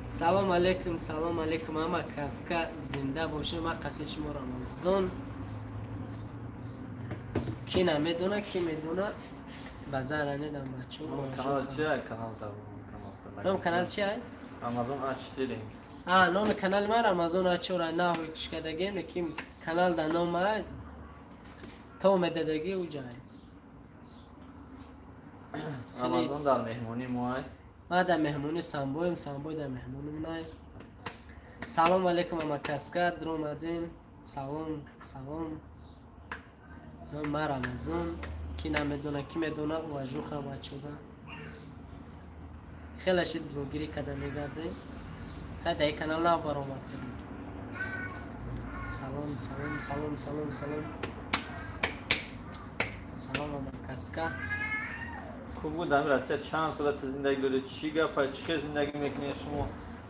Салом алейкум, салом алейкум, ҳама каска, зинда боше. Ма қати шумо Рамазон. Ки намедона, ки медона, ба зара недам, бачо. Канал чи? Канал? Ном канал чи ай? Рамазон А4. А, номи канали ман Рамазон А4. Наҳои кишкадагем, лекин канал да ном ай то медадаги уҷай. Рамазон дар меҳмонӣ мо ай. Ма дар меҳмони Самбоем, Самбой дар меҳмоним най. Салом алейкум, ама каска, дуромадем. Салом, салом. Ном ма Рамазон. Ки намедона, ки медона, уважуха, бачода. Хеле шид блогирӣ када мегардем. Хай, дар канал нав баромад кардем. Салом, салом, салом, салом, салом. Салом, ама каска. Хуб буд. Дар Россия чанд сола ту зиндагӣ дорӣ? Чӣ гапа, чӣ хел зиндагӣ мекунед шумо?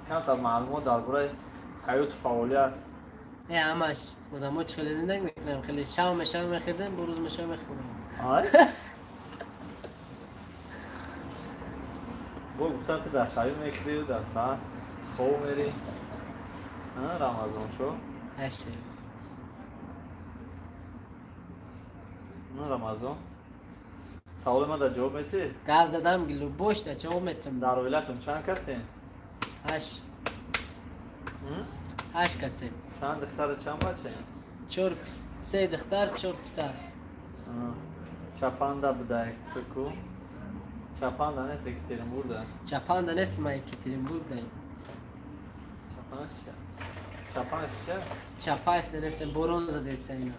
Камтар маълумот дар бораи ҳаёту фаъолият. Э, ҳамаш одамо чӣ хеле зиндагӣ мекунем, хеле шав мешава мехезем, бо рӯз мешава мехӯрем. Ай, бо гуфтан, ту дар шавӣ мехӯрӣ, дар саҳар хоб мерӣ. Рамазон шо. Ҳаште. Рамазон, саволи ма дар ҷавоб метӣ? Гап задам, гилу бош да ҷавоб метам. Дар оилатон чанд касем? Ҳашт. Ҳашт касем. Чанд духтару чанд бачаем? Чор, се духтар, чор писар. Чапанда будай туку, чапанда нест, Екатеринбургда? Чапанда нест, ма Екатеринбург дай. Чапан чия? Чапаев да нестем, борон задеса ина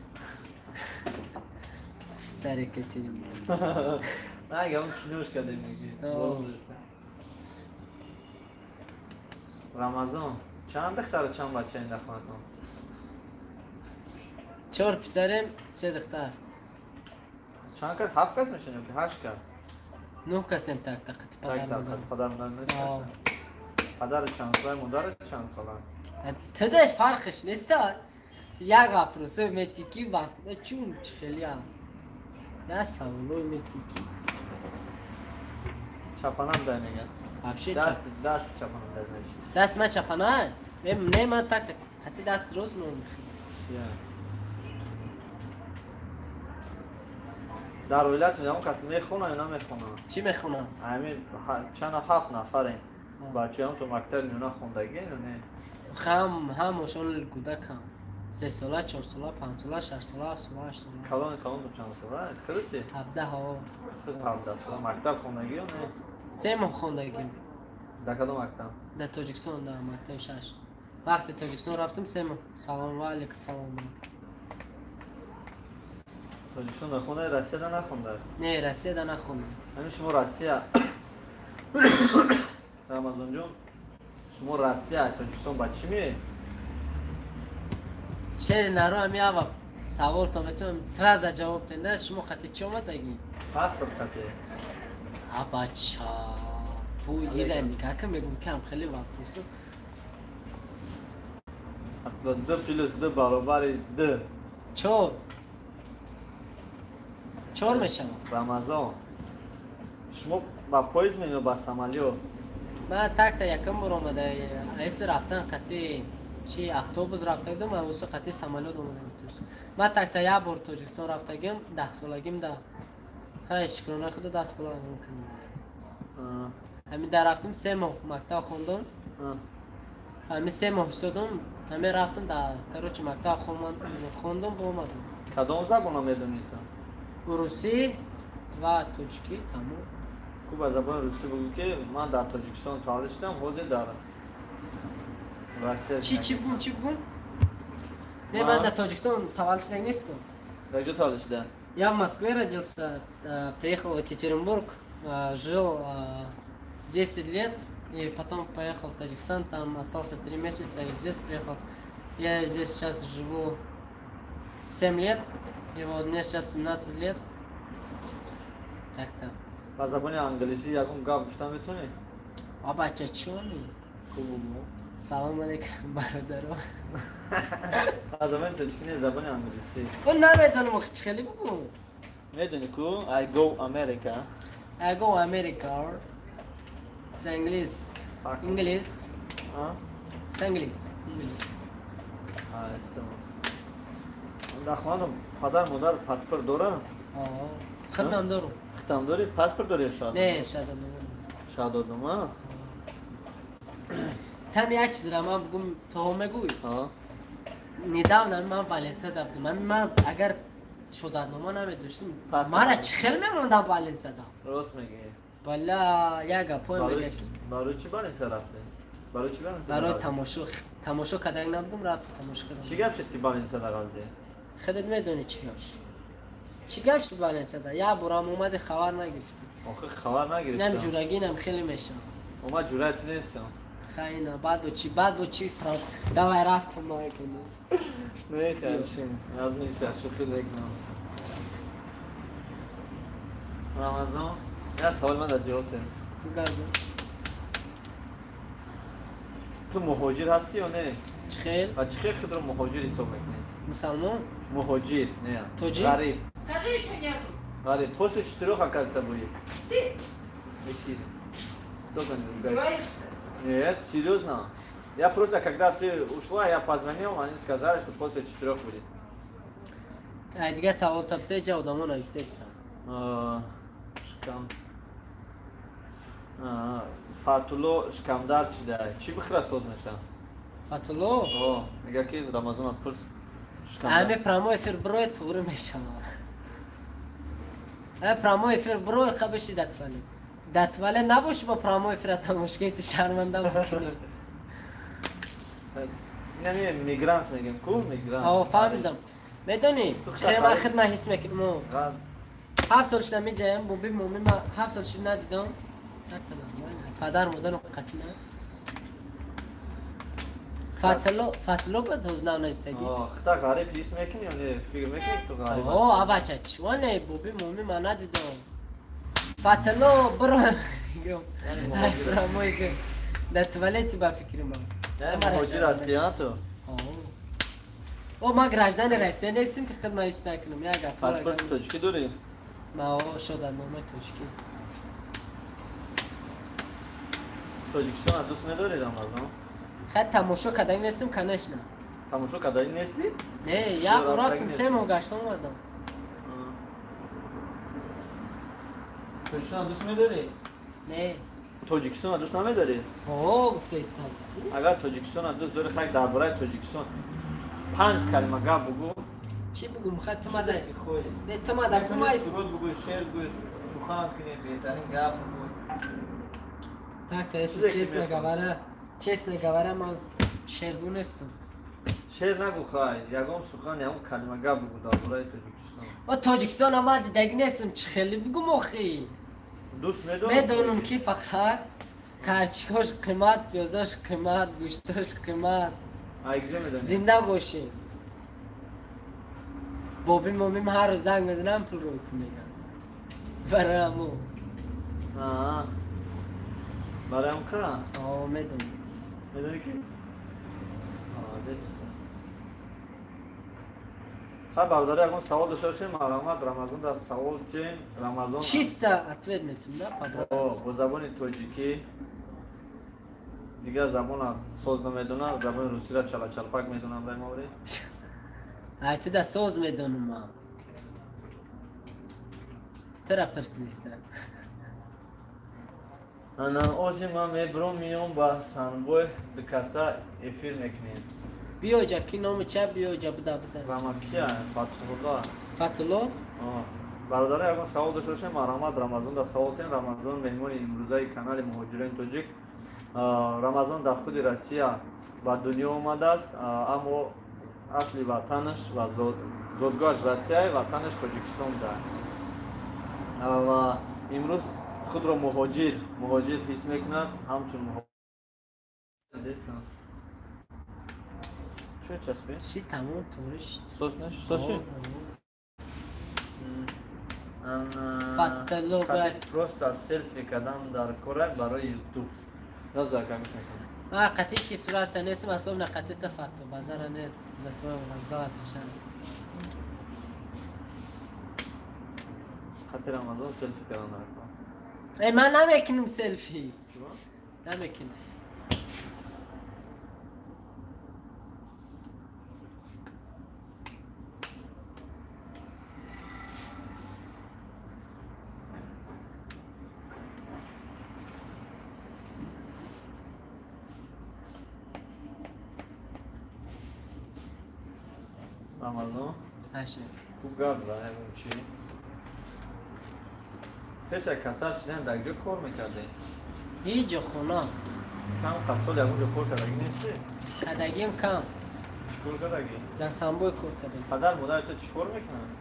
дар Екатеринбург. Нага, он киношка демеги. Рамазон, чанд духтару чанд бачаем дар хонатон? Чор писарем, се духтар. Чанд кас? Ҳафт кас мешавем ё ки ҳашт кас? Нӯҳ касем, так тақати падар модар. Падар модар. Падари чанд сола, модари чанд сола? Тида фарқиш неста. Як вопросо метики, вақт чун чи хеле я саволо метики. Чапанам дай меган. Вообще. Даст, даст чапанам дай. Даст ма чапана не, ма так қати даст рост ном мехӯрам. Дар оилатон ягон кас мехона ё намехона? Чӣ мехонам? Ами чанд, ҳафт нафарем, бачаён то мактаби миёна хондагӣ ё не? Ҳам ҳамошон кӯдакам: 3 сола, 4 сола, 5 сола, 6 сола, 7 сола, 8 сола. Калони калонтон чанд сола худати? 17 ҳо. Худ 17 сола, мактаб хондагӣ ё не? 3 моҳ хондагим. Дар кадом мактаб? Дар Тоҷикистон, дар мактаби шаш. Вақте Тоҷикистон рафтам, 3 моҳ. Салом ва алейкум салом. Тоҷикистон нахонда, Россияда нахонда? Не, Россияда нахондам. Ҳамин шумо Россия, Рамазонҷон, шумо Россия, Тоҷикистон ба чӣ меед? Шери наро, ами ава савол то метавонам сразу ҷавоб тенда. Шумо қати чӣ омадаги? Паспорт қати. Абача, бу ира нигака мегум, кам хеле вопросо. Ду плюс ду баробари ду. Чор, чор мешавад. Рамазон, шумо ба поезд меён ё ба самолёт? Ман такта якум бор омада, айси рафтан қати чи автобус рафта будам, ауси қати самолёт омадам. Ман такта як бор Тоҷикистон рафтагим, 10 солагим да. Хай, шукронаи худо, даст баланд кардам. Ҳамин дар рафтам, 3 моҳ мактаб хондам, ҳамин 3 моҳ истодам, ҳамин рафтам да, короче, мактаб хондам, омадам. Кадом забона медонӣ ту? Урусӣ ва тоҷикӣ, тамом. Ку, ба забони русӣ бугӯ, ки ман дар Тоҷикистон таваллуд шудам, ҳозир дар Россия. Чӣ, чӣ бугум, чӣ бугум? Не, ман дар Тоҷикистон таваллуд шуда нестам. Дар куҷо таваллуд шуда? Я в Москве родился, приехал в Екатеринбург, жил 10 лет и потом поехал в Таджикистан, там остался 3 месяца и здесь приехал. Я здесь сейчас живу 7 лет, и вот мне сейчас 17 лет. Так-то. Ба забони англисӣ ягон гап гуфта метавонӣ? А бача, чони? Ку, бугӯ. Салом алейкум, бародаро. Ба забони тоҷикӣ не, забони англисӣ. Он намедонам, чӣ хеле бугӯ. Медонӣ ку, I go America. I go America. С англис. Инглис. С англис, инглис. Дар хонадон падар, модар паспорт доранд? Худам дорум. Худам дорӣ? Паспорт дорӣ? Не, шаҳодатнома. Шаҳодатнома. Там як чизра ман бугум, то мегӯй. Недавно ман больницада будам. Ман агар шаҳодатнома намедоштум, мара чӣ хел мемондам больницада? Рост мегӯӣ. Валла, як гапое мега ки Барои чӣ больница рафтем? Барои чӣ больница? Барои тамошо. Тамошо кардан набудам, рафтам, тамошо кардам. Чӣ гап шуд, ки больница рафтӣ? Худат медонӣ, чӣ гап шуд, чӣ гап шуд больницада. Як борам омади, хабар нагирифтӣ. Охи, хабар нагирифтам. Инам ҷурагӣ, инам хеле мешавам. Омад, ҷуръат нестам. Хайна, баъд бо чӣ, баъд бо чӣ? Давай, рафтам накунӣ. Не, конечно, аз нест, шӯхӣ мекунам. Рамазон, як савол ман дар ҷавоб тем. Газа. Ту муҳоҷир ҳастӣ ё не? Чӣ хел? Ва чӣ хел худро муҳоҷир ҳисоб мекунӣ? Мусалмон? Муҳоҷир не. Тоҷик? Ғариб. Скажи, еще нету. Ғариб. После четырёх, оказывается, будет. Ты В эфире. Только не ругайся. издеваешься? Нет, серьезно. Я просто, когда ты ушла, я позвонил, они сказали, что после 4 будет. Ай, дига савол тапте, ҷа одамо навистестам. Шикам. Фатулло шикамдард шида. Чӣ бихӯра, соз меша? Фатулло? О, мега ки Рамазона пурс. Ами прямой эфир бирой, туғри мешава. Ами прямой эфир бирой, қабиши да туалет. Да туалет набоши, бо прямой эфира тамошо кести, шарманда мекунӣ. Инами мигрант мегем ку, мигрант. О, фаҳмидам. Медонӣ, Ту чӣ ман худ ман ҳис мекунам? Ғар- 7 сол шуда меҷаям, боби моми ма 7 сол шуда надидам. Так-то нормально. Падар, модарам қатъи на. Фатулло, Фатулло буд ҳоз нав навистагӣ. О, хита ғариб ҳис мекунӣ ё не? Фикр мекунӣ, ки ту ғариб О, абача, чиво не, боби моми ма надидам. Фатулло, биро. Яъне Ай, муҳоҷир. прямой эфир. Дар туалети, ба фикри ман. Яъне муҳоҷир ҳастӣ, а ту? О, ман гражданин Россия нестим, ки хидмат ҳис накунам. Як гап. Паспорти тоҷикӣ дорӣ? Ма, о, шаҳодатномаи тоҷикӣ. Тоҷикистонро дӯст медорӣ, Рамазон? Хай, тамошо кардан нестим, конечно. Тамошо карданӣ нестӣ? Не, як бор Рафтагӣ рафтам, нестӣ? 3 моҳ гаштам, омадам. Тоҷикистонро дӯст медорӣ? Не. Тоҷикистонро дӯст намедорӣ? О, гуфтаистам. Агар Тоҷикистонро дӯст дорӣ, хай, дар бораи Тоҷикистон панҷ калима гап бугӯ. Чӣ бугум? Хай, ту мада. Чизе ки хоҳӣ. Не, ту мада кумайс. Суруд бугӯ, шеър бугӯ, сухан кунӣ, беҳтарин гап бугӯ. Так-то, если Чизе ки честно мехоҳӣ. говоря, честно говоря, ман шеъргӯ нестам. Шеър нагӯ, хай, ягон сухан, ягон калима гап бугӯ дар бораи Тоҷикистон. О, Тоҷикистон ма дидагӣ нестам, чӣ хеле бугум охи? Дӯст медорӣ? Медонам, ки фақат карчикош қимат, пиёзош қимат, гӯштош қимат. Ай, куҷо медонӣ? Зинда бошем. Боби момим ҳар рӯз занг мезанам, пул рӯй кун мегам. Барои ҳамо. Аа. Барои ҳам ка? О, медонам. Медонӣ ки? Молодец. Хай, бародари, ягон савол дошта бошем, марҳамат, Рамазон дар савол тем, Рамазон. Чисто ответ метум, да, О, по-братски. бо забони тоҷикӣ, дигар забона соз намедонад, забони русиро чала-чалпак медонам, рамоври. Ай, ту да соз медонам ман. Тура пурсидистан. Ана ози ман мебурам, миём ба Санбой, дукаса эфир мекунем. Биёҷа, ки номи ча, биёҷа, буда, буда. Рамакия, Фатулло. Фатулло? Бародари, ягон савол дошта бошем, марҳамат, Рамазон дар савол тем. Рамазон меҳмони имрӯзаи канали Муҳоҷирони Тоҷик. Рамазон дар худи Россия ба дунё омадааст, аммо асли ватанаш ва зодгоҳаш Россия, ватанаш Тоҷикистон буда ва имрӯз худро муҳоҷир ҳис мекунад, ҳамчун муҳоҷир. Чӣ часпи? Ши, тамом, туғри шид. Сос наш, сос ши? Фатулло бояд. Просто селфи кардан дар кора барои Ютуб. Назар как мекунам. А, қатиш ки сурата нестим, особенно қатита фату. Базара нет, за свой вокзал отвечаю. Қати Рамазон селфи кардан дар кор. Эй, ман намекунам селфи. Чӣ? Намекунам. Рамазон. Аша. Хуб гап задаем, чӣ? Пеш аз касал шидан дар ҷо кор мекардем? Ҳеҷ ҷо, хона. Кам қасол ягон ҷо кор кардагӣ нестӣ? Кардагим кам. Чӣ кор кардагӣ? Дар самбой кор кардагим. Падар модари ту чӣ кор мекунанд?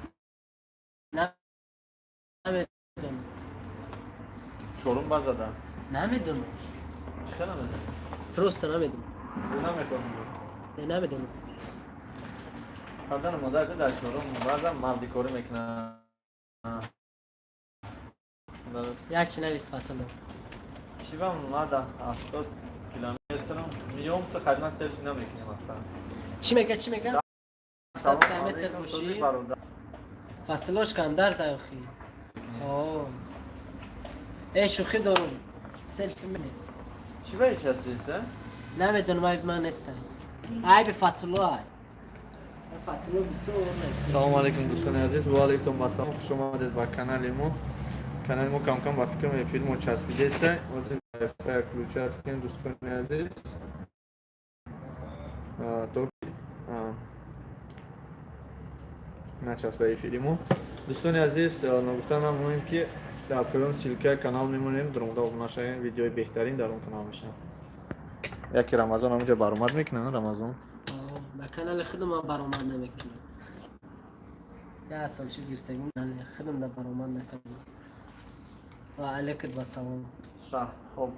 Намедонам. Чорум ба задан. Намедонам. Чӣ хел намедонӣ? Просто намедонам. Ӯ намехоҳӣ? Не, намедонам. Падару модари ту дар чорум баъзан мардикорӣ мекунанд. Як чи навис, Фатулло. Чӣ ба мада 70 километрам миём, ту хадмат селфи намекунем аслан. Чӣ мега, чӣ мега? 100 километр бошӣ? Фатуллош камдар даёхи. О. Э, шӯхӣ дорум. Селфи мене. Чӣ ба ҳеч ҳастиста? Намедонам, айби ман нестам. Айби Фатулло ай. Фатулло бисёр нест. Салому алейкум, дӯстони азиз, ва алейкум ассалом, хуш омадед ба канали мо. Канали мо кам-кам ба фикрам эфири мо часпидеста. Ҳозир Wi-Fi включать кунем, дӯстони азиз. То начаспа эфири мо. Дӯстони азиз, ногуфта намонем, ки дар поён ссылка и канал мемонем, дуромада обуна шавем, видеои беҳтарин дар он канал мешавад. Яке Рамазон ҳамонҷо баромад мекунад, Рамазон. Дар канали худам ман баромад намекунам. Як сол шуд гирифтагим, худам да баромад накардам. Ва алейкум вассалом. Шаҳоб,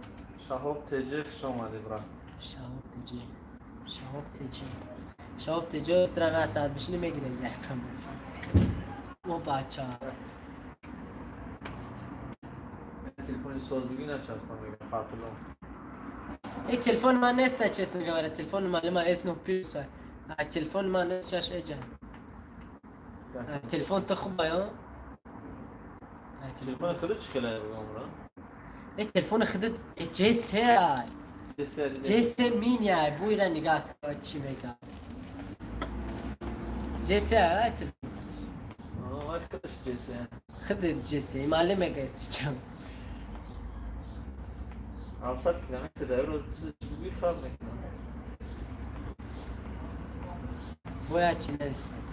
Шаҳоб ТЖ, хуш омадед, брат. Шаҳоб ТЖ. Шаҳоб ТЖ. Шаҳоб ТЖ страга саат бишини мегирез якам. О бача. Телефони соз бигӣ, начаспа мегӯям, Фатулло. Э, телефон ман нест, честно говоря, телефон малима S9 Plus. А телефон ман нест, шаш эҷа. Телефон ту хуб ё? Телефони худат чӣ хеле бигӯям, брат? Э, телефони худат J3 ай. J3 mini ай, буйра нигаҳ кун, чӣ мегӯям. J3 ай телефон. Худаш J3. Худат J3, маълум мега истичам. 700 километр дар рӯз чӣ бигӯӣ, фарқ мекунад. Бояд чӣ нависфат.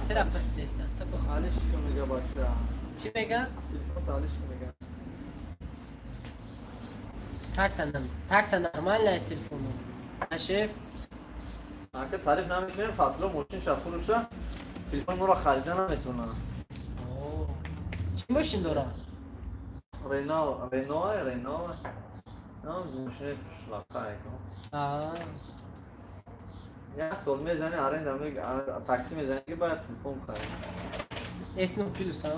Тира пурсидеста, ту бихо. Алиш ки мега, бача. Чӣ мега? Телефон алиш ки мега. Так-то нормально телефон. А шеф? Ака, тариф намекунем, Фатулло мошин фурӯша, телефон моро харида наметавонад. Чӣ мошин дора? Рено, Рено, Рено. Мошини шлақа. Як сол мезани аренда, такси мезани, ки бояд телефон харӣ. S9 Plus, а?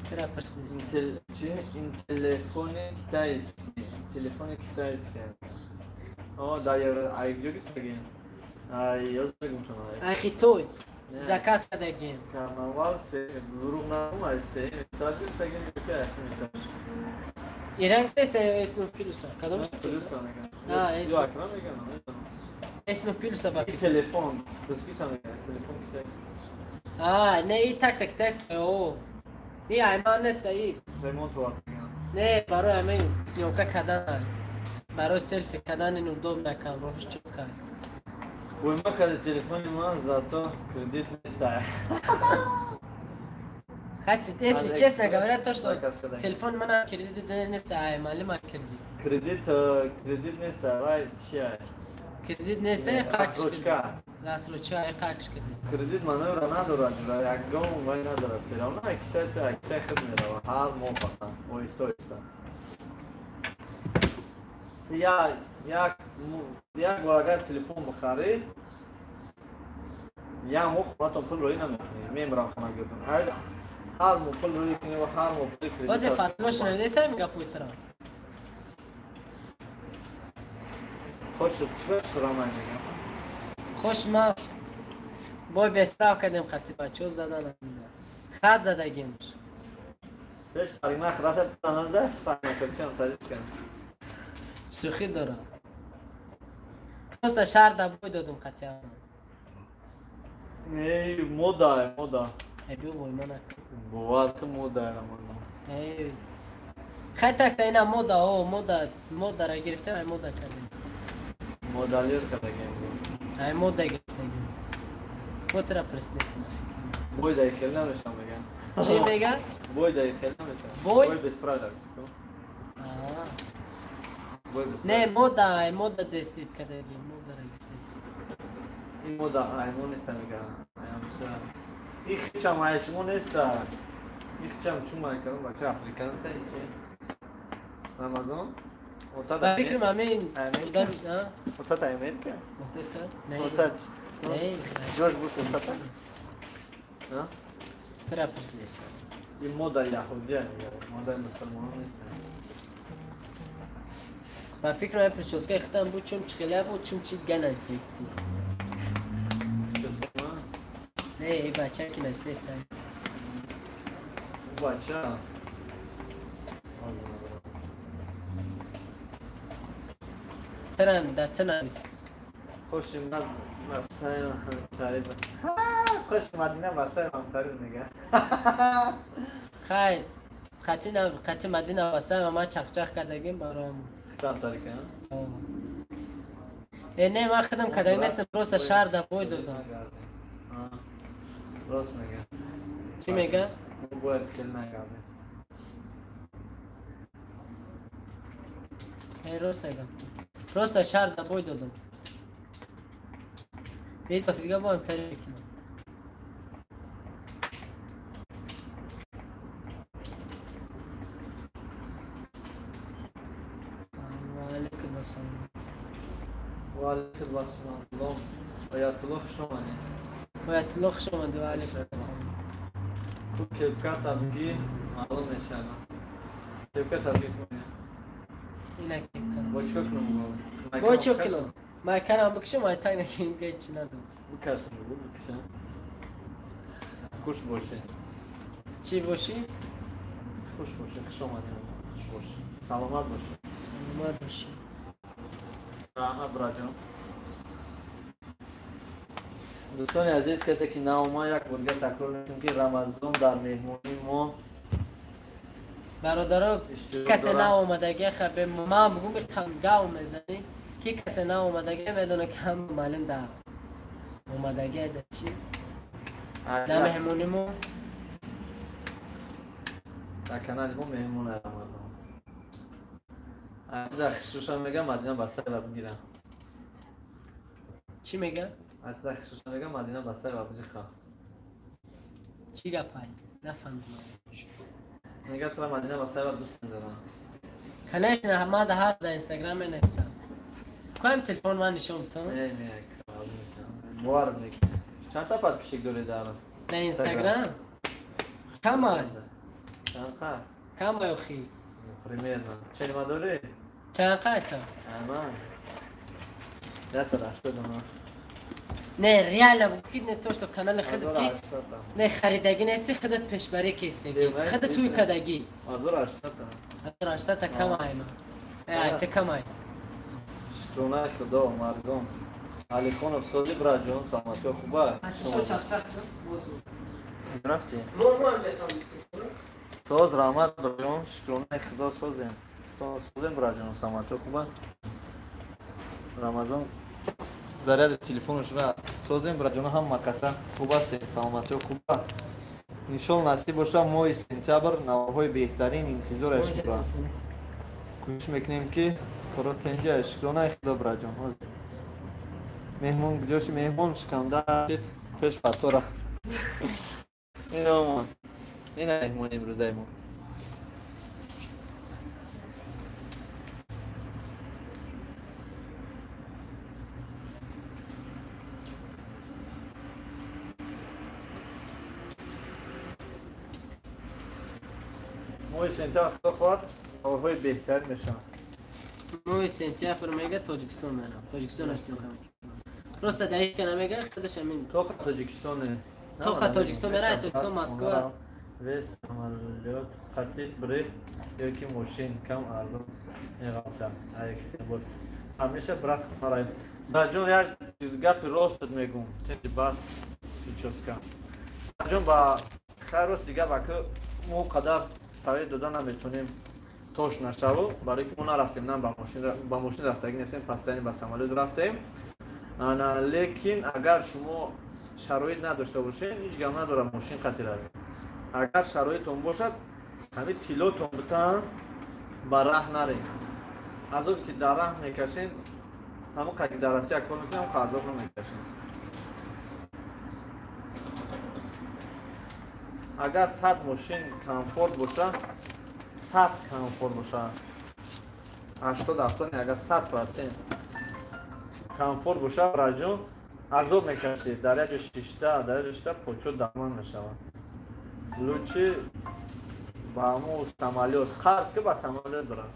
Тира пурсидеста. Чи? Ин телефони китайский. Телефони китайский. О, да, ай ҷо гирифтагин? Ай, ёз мегум тона. Ай хитой. Заказ кардагим. Карнавал се, дурӯғ нагум, ай се этаж гирифтагин, ки якум этаж. Иран гуфтеса ё S9 Plus? Кадом гуфтеса? А, Ё акрам мегам, намедонам. S9 Plus ба фикр. Телефон, дискита мегам, телефон китайский. А, не, и так так китайский. О. И ай ман нест, и. Ремонт овард мегам. Не, барои ҳамин съёмка кардан. Барои селфи кардан ин удобно кам, роҳиш чётко. Уйма карди телефони ман, зато кредит неста. Хотя, если честно говоря, то, что телефон мана кредит нест, ай малима кредит. Кредит, кредит нест, вай чи ай? Кредит нест, қакш. Рассрочка. Рассрочка, ай қакш кредит. Кредит маневра надорад, ҷура, ягон вай надорад. Всё равно аксай худ мерава, ҳар моҳ фақат, оҳиста оҳиста. Як бор агар телефон бихарӣ, як моҳ хонатон пул роӣ намекунӣ, мемирам хона гирдон. Ҳар моҳ пул роӣ кунӣ ва ҳар моҳ пули кредит. Бозе Фатмо шунавидеса гапои туро? Хош чӣ шурамай мегам? Хош, ма бой бестрав кардем, қати бачаҳо задан. Хат задагимш. Пеш парикмахер раса танада, парикмахер чам таҷикан. Шӯхӣ дорам. Просто шаҳр да бой додум қатъиян. Эй, мода, мода. Э, биё вой ма накун. Бовар кун, мода Рамазон. Эй. Хай такта ина мода, о, мода, модара гирифтем, ай мода кардем. Модалер кардагем. Ай мода гирифтагим. Котра преснеси на фикр. Бой дай хел намешам меган. Чӣ мега? Бой дай хел намешам. Бой? Бой без правил. Аа. Бой без Не, правил. мода, ай мода дестит кардагим, модара гирифтагим. Ин мода аймон неста мега. Аямса. Их чам айшмо неста. Их чам чума кардам бача африканса ичи. Рамазон? Ота Ба фикрам ҳамин Америка? одам, а? Отата Америка? Вот это? Не. Ота. Не. Ҷорҷ Буш отата? А? Тра преснеси. Ин мода яҳудия мега. Модаи мусулмонон неста. Ба фикрам ай прическаи худам буд, чун чихела буд, чун чи га нависнести. Чё? Не, эй бача ки нависнеста. Бача. Тран да ты навис. Хуш омад масаи ҳамкарӣ. Хуш Мадина масаи ҳамкарӣ мега. Хай, қати на қати Мадина васа ма чақчақ кардагим бароям. Хитам тарика. Э, не, ман худам кардагим нестам, просто шаҳр да бой додам. Рост мега. Чӣ мега? Мо бояд хел нагардем. Э, рост мега. Просто шаҳр да бой додам. Эй, ба фига боам тари мекунам. Салому алайкум ассалом. Ва алайкум ассалом. Оятулло, хуш омадед. Оятулло, хуш омадед, ва алайкум ассалом. Ту кепка табигӣ маълум мешавад. Кепка табигӣ кунед. Ина кепка. Бо чикор кунам? Бо чӣ кунам? Майканам бикушам, ай так накунем, ҳеҷ надорам. Бикашам, бикашам. Хуш бошед. Чӣ бошӣ? Хуш бошед, хуш омадед. Хуш бошед. Саломат бошед. Саломат бошӣ. Раҳмат, браҷон. Дӯстони азиз, касе ки наомад, як бор дигар такрор мекунем, ки Рамазон дар меҳмонии мо Бародаро, иштирок касе дорад. наомадагӣ, хабе ман бугум бихам гав мезанӣ, ки касе наомадагӣ медона, ки ҳама маълим да омадагӣ да чӣ? Да меҳмони мо. Дар канали мо меҳмон Рамазон. Азиза хусусан мегам Мадина Басаева бигирам. Чӣ мега? Азиза хусусан мегам Мадина Басаева биҷиха. Чӣ гапай? Нафаҳмидам. Мега тура Мадина Басаева дӯст медорам. Конечно, ман да ҳар за Инстаграм менависам. Коем телефон ман нишон битам? Не, не, бовар мекунӣ. Чанд та подписчик дорӣ дар На Инстаграм? Камай. Чанд қа? Камай охи. Примерно. Ченма дорӣ? Чанд қай та? Ама. 180. Не, реально, ки не то, что канали худат ки не харидагӣ нести, худат пешбарӣ кестагӣ. Худат туй кадагӣ. 1080. 1080 та камай ма. Э, ай та камай. Шукрона Худо, мардум. Алихонов сози, браҷон, саломатиё хуба? Чақчақ бозу. Рафтӣ? Мо мо метам. Соз, раҳмат, браҷон, шукронаи Худо, созем. Созем, браҷон, саломатиё хуба? Рамазон заряди телефонаш ра. Созем, браҷоно, ҳама каса хуб ҳастем, саломатиё хуба? Иншолло, насиб боша, моҳи сентябр наворҳои беҳтарин интизораш шуд. Кӯшиш мекунем, ки хоро тенҷа. Шукронаи Худо, браҷон. Ҳозир меҳмон куҷоши? Меҳмон шикамда пеш фатора. Ин омад. Ина меҳмони имрӯзаи мо. Моҳи сентябр, Худо хоҳад, наворҳои беҳтарин мешаванд. Моҳи сентябр мега Тоҷикистон мерам. Тоҷикистон съёмка мекунам. Просто да ҳеҷ ка намега, худаш ҳамин. Тоқа Тоҷикистоне. Тоқа Тоҷикистон мерай, Тоҷикистон Москва. Вес самолёт қати бре ёки мошин кам арзон меғалта. Екатеринбург. Ҳамеша, брат, хонарай. Браҷон, як гапи ростат мегум. Бас прическа. Браҷон, ба хайр, рости гап, ака, мо қадар совет дода наметонем, тош нашаву, барои ки мо нарафтем, на ба мошин рафтагӣ нестем, постоянно ба самолёт рафтем. Ана, лекин агар шумо шароит надошта бошед, ҳеҷ гап надорад, мошин қати равед. Агар шароитон бошад, ҳамин тиллотон битан, ба раҳ наред. Азобе ки дар раҳ мекашен, ҳамон қадр ки дар Россия кор мекунем, ҳамон азоб намекашем. Агар 100 мошин комфорт боша, 100 комфорт боша, 80, 70, агар 100% комфорт боша, раҷон, азоб мекашед. Дар як ҷо шишта, дар як ҷо шишта, почо дарман мешавад. Лучше ба ҳамун самолёт қарз ки, ба самолёт бирад.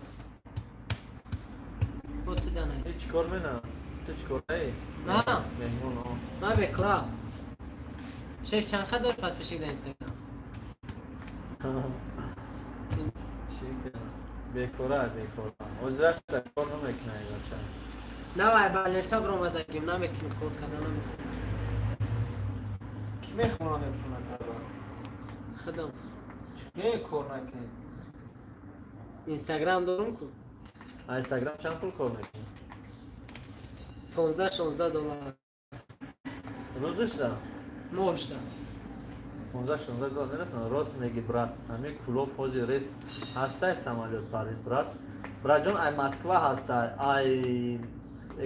Бо ту данаист. Чӣ кор мена? Ту чӣ кораи? Ман? Меҳмон. Ман бекора. Шеф, чанд қадр дори подписчик дар Инстаграм? Чӣ бекора, бекора, ҳозираш кор намекунад, бача. Навай балеса бромадагим, намекунем, кор карда намехоҳам. Ки мехононем шуна таба? Худам. Чӣ кор накунӣ? Инстаграм дорум ку. А Инстаграм чанд пул кор мекунӣ? 15-16 доллар. Рӯзишда? Моҳшда. 15-16 доллар мерасанд. Рост меги, брат. Ҳамин Кулоб ҳозир рейс ҳастай, самолёт Париж, брат. Братҷон, ай Москва ҳастай, ай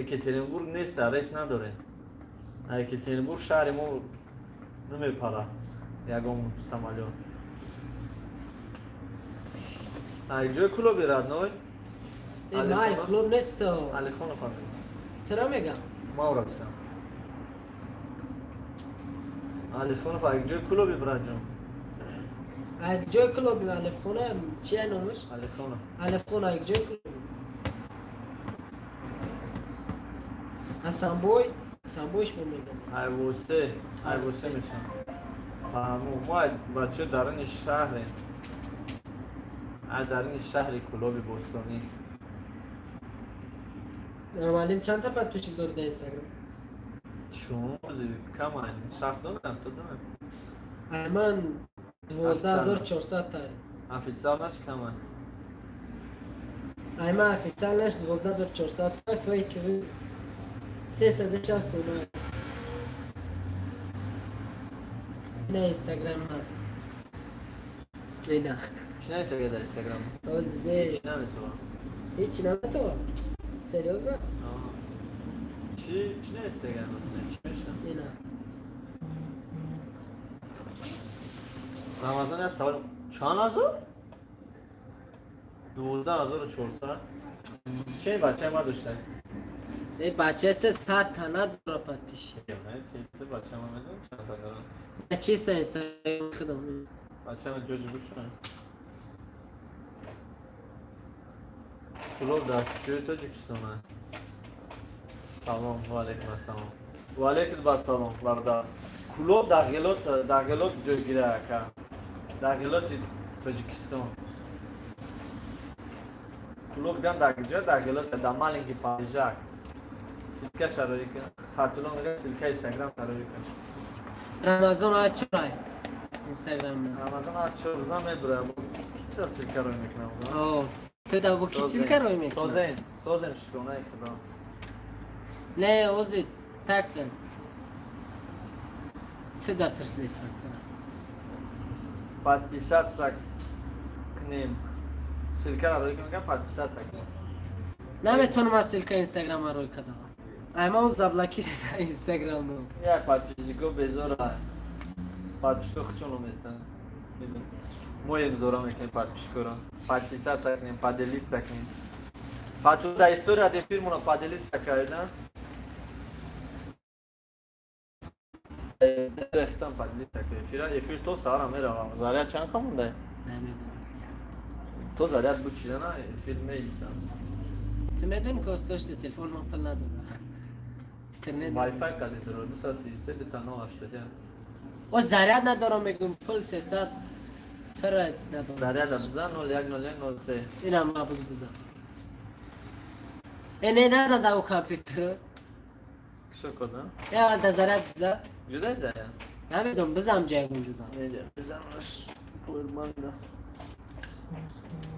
Екатеринбург неста, рейс надорем. Ай Екатеринбург шаҳри мо намепара ягон самолёт. Ай ҷои Кулоби, родной? Май Клуб несто. Алихонов ҳам. Чаро мегам? Ма урасам. Алихонов ай ҷои Кулоби, братҷон? Ай ҷои Клуби Алифхона чия номаш? Алихонов. Алифхона ай ҷои Клуби. Ҳасанбой, Ҳасанбойш мо мегам. Айвосе, айвосе мешам. Фаҳму, мо ай бача даруни шаҳрем. Ай даруни шаҳри Кулоби бостонӣ. Маълим, чанд та подписчик дори дар Инстаграм? Шумо камай, 60 дона, 70 дона. Ай ман 12 400 та. Официально ш камай. Ай ман официально ш 12 400 та, фейк 369. Ина Инстаграм ман. Ина. Чӣ нависага дар Инстаграм? Оз бе. Чӣ наметавон? Ҳеч наметавон. Серьёзно? Чӣ навистага? Чӣ мешавад? Ина. Рамазон, як савол: чанд ҳазор? 12 400. Че бачаи ма доштаи? Э, бачата 100 та надора подписчик. Бачаи ма медонам чанд та дорад. Чисто Инстаграм худам. Бачаи ма ҷоҷи гӯш. Кулоб дар куҷои Тоҷикистон? Салом, ва алайкум ассалом. Ва алайкум ассалом, бародар. Кулоб дар Ғелот ҷойгира, ака. Дар Ғелоти Тоҷикистон. Кулоб гам дар куҷо? Дар Ғелот, дар маленький Парижак. Ссылка шарои кун. Фатулло мега, ссылка Инстаграм шарои кун. Рамазон а чорай? Инстаграм. Рамазон а чор рӯза мебурам. Чӣ ссылка рой мекунам? О, ту да бо ки ссылка рой мекунӣ? Созем, созем, шукронаи Худо. Не, ози так-то. Ту да пирсисан ту. Подписаться кунем. Ссылка рой кунем, подписаться кунем. Наметонам аз ссылка Инстаграма рой кардам. Ай ма заблокировал Инстаграм. Як подписчико безора. Подписчико хучон уместан. Моем зора мекунем подписчикоро. Подписаться кунем, поделиться кунем. Фату да история де фирмуно поделиться карда. Рехтан поделиться кунем. Эфира эфир то сара меравам. Заряд чанд қамонда? Намедонам. То заряд буд чидана эфир меистам. Ту медонӣ, ки остошти телефон ма пул надора. Интернет. Wi-Fi кади дора 233 та 081. О, заряд надорам, мегум, пул 300. Пара. Заряда бизан, 010103. Инам мабуд, бизан. Э, не, назада у компютеро. Кишо кода? Я да заряд бизан. Ҷудай заряд? Намедонам, бизам ҷайгон ҷуда. Неҷа бизанаш, поwerбанк да.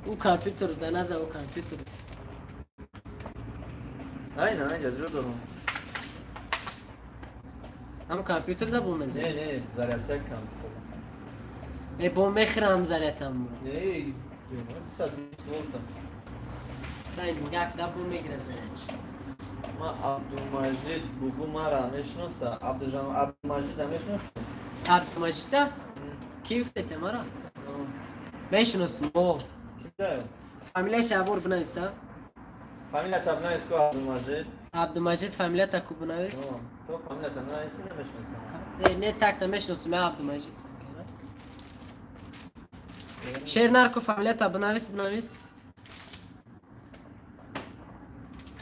У компютер да наза, у компютер. Айна, айнҷа ҷо дорам. Ҳам компютер да бо мезан. Не, не, зарядчак компютер. Э, бо мехӯрам зарядам. Не, 220 волта. Дай нигах да бо мегира зарядч. Ма Абдумаҷид бугу, мара мешиноса. Абдумаҷида мешиноса? Абдумаҷида? Ки гуфтесе мара? Мешиносам, о. Кида? Фамилияш абор бинависа. Фамилията бинавис ку, Абдумаҷид. Абдумаҷид, фамилията ку бинавис. То фамилията нависи, намешиносам. Не, не, так намешиносам, я Абдумаҷид. Шер нарку, фамилията бинавис, бинавис.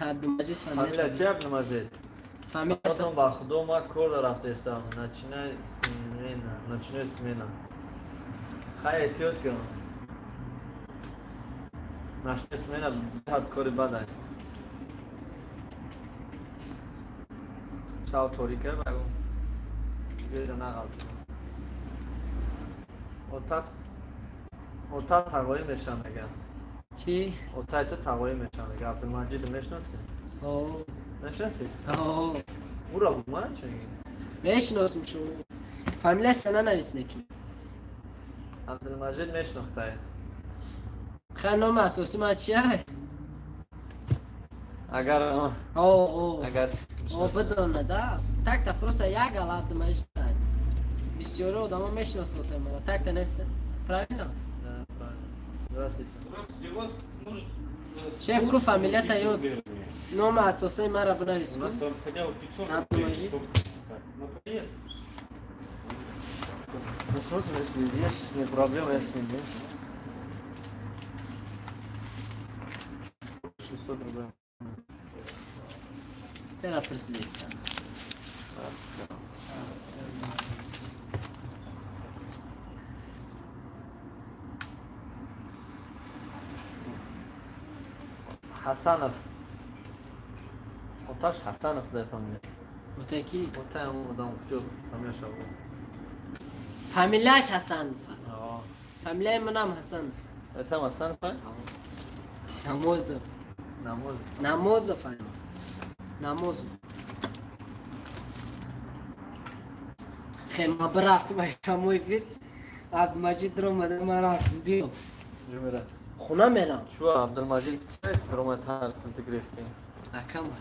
Абдумаҷид. Фамилия чи, Абдумаҷид? Фамилията. Потом, ба худо, ма кор рафтестам. Ночной смена, ночной смена. Хай, эҳтиёт кун. Ночной смена беҳад кори бадай. Шав торика багу. Ҷойда нағалтидам. Отат, отат тағоӣ мешавам, мегӯям. Чӣ? Отай ту тағоӣ мешавам, мега. Абдумаҷид мешиносӣ? О. Мешиносӣ? О. Ура буд, мана чӣ мегӣ? Мешиносам шумо. Фамилияш нанавис неки. Абдулмаҷид мешинохтай. Хай, номи асосӣ ман чия? Агар О, о. Агар О, бидона да. Так-та просто як гал Абдумаҷид. Бисёри одамо мешиносанд мара. Так-та нест. Правильно? Да, правильно. Здравствуйте. Здравствуйте, у вас может Шеф, ку фамилията ёд. Номи асосии мара бинавис У ку. нас там хотя бы 500 рублей, Абдумаҷид. сколько так, на проезд. Посмотрим, если есть, не проблема, если нет. 600 рублей. Тера присидеста. Да. Хасанов. Оташ Хасанов да фамилия. Отаки. Отай ҳамон одам куҷо фамилияш абу? Фамилияш Ҳасанов. Аа. Фамилияи манам Ҳасанов. Это Хасанов, а? Намозов. Намоз. Намозов ай. Намозов. Хе, ма бирафтим ай прямой эфир. Абдумаҷид омада, ма рафтим. Биё. Ҷумира. Хона мерам. Чу, Абдулмаҷид рома тарс митгирифтӣ? Акама.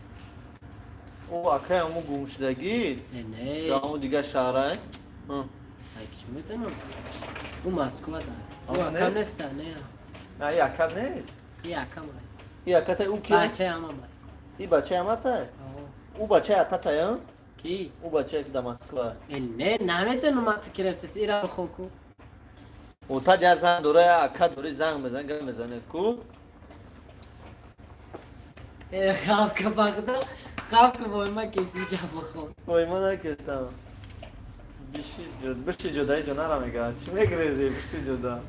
О, акай ҳамун гумшудагӣ? Э, не. Ё ҳамун дигар шаҳрай? Ай, чӣ метонам? Ӯ Москва да. Ӯ Ҳамон акам нест? неста, не. На, и акат нест? И акам ай. И акатай, ӯ ки? Бачаи ҳамам ай. И бачаи ҳаматай? Аҳо. Ӯ бачаи ататай, а? Ки? Ӯ бачае ки дар Москва. Э, не, наметонам, ма ту гирифтаси. Ира бихон ку. Отат як занг дора, як ака дори, занг мезан, гап мезанед ку? Э, хавка бахда. Хавка войма кеси ҷа бихон. Ой, ма накестам. Биши ҷуд, биши ҷуда, иҷо нара мега. Чӣ мегрези, биши ҷуда.